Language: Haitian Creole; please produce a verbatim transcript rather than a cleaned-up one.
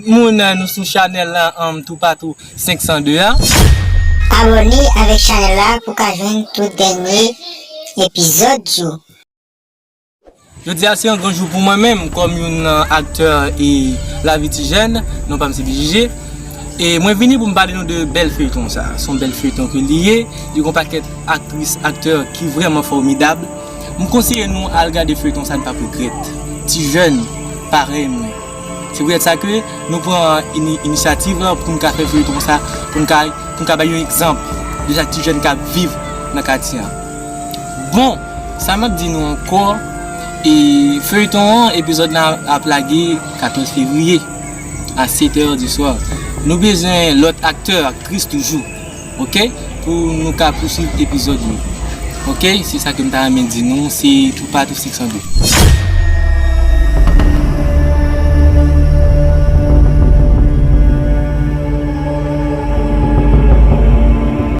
Moun, nou sou chanèl la, um, Toupatou senk san de a. Abòne avèk chanèl la pou ka jwenn tout dènye epizòd yo. Jodi a se yon gran jou pou mwen menm kòm yon aktè e lavi ti jèn, non pa m se B J J. E mwen vini pou m pale nou de bèl feyton sa. Se yon bèl feyton ke li ye. Li gen yon pakèt aktris, aktè ki vrèman fòmidab. M konseye nou al gade feyton sa, n p ap regrèt. Ti jèn parèy mwen. Se poutèt sa ke nou pran ini- inisyativ la pou n ka fè feyton sa, pou n ka, pou n ka bay yon egzanp de sa ti jèn k ap viv nan katye a. Bon, sa m ap di nou ankò, e feyton an, epizòd la ap lage katòz fevriye a sèt è di swa. Nou bezwen lòt aktè, aktris toujou, oke? Pou nou ka pouswiv epizòd yo. Oke? Se sa ke m ta renmen di nou, se Toupatou senk san de.